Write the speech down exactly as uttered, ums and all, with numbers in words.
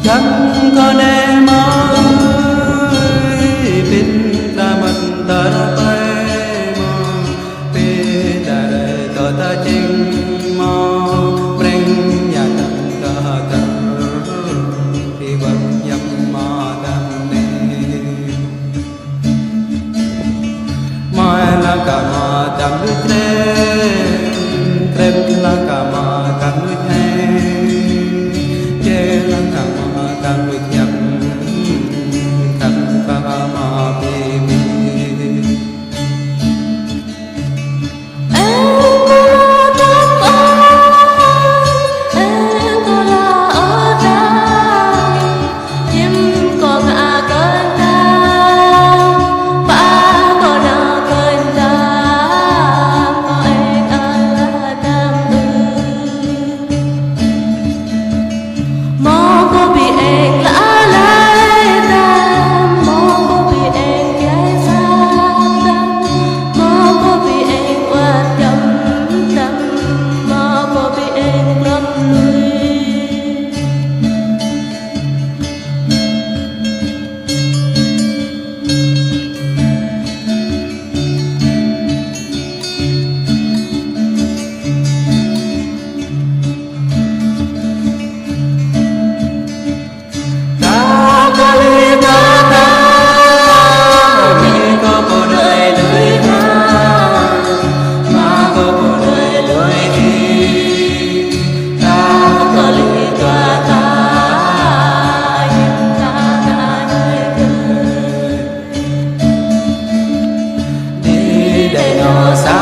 Čang kơ ne mơi, pin ta măn ta ra pai mơi, pin ta rai kơ ta čing mơi, preng ya tang kơ kơ, pi bang yam ma tang ne. Mai lăng kơ ma kăn lui krem, krem lăng kơ ma kăn lui theng, theng lăng kơ ma kăn lui hiăp, khăn kơ ma pi pi. Đi đây nô sa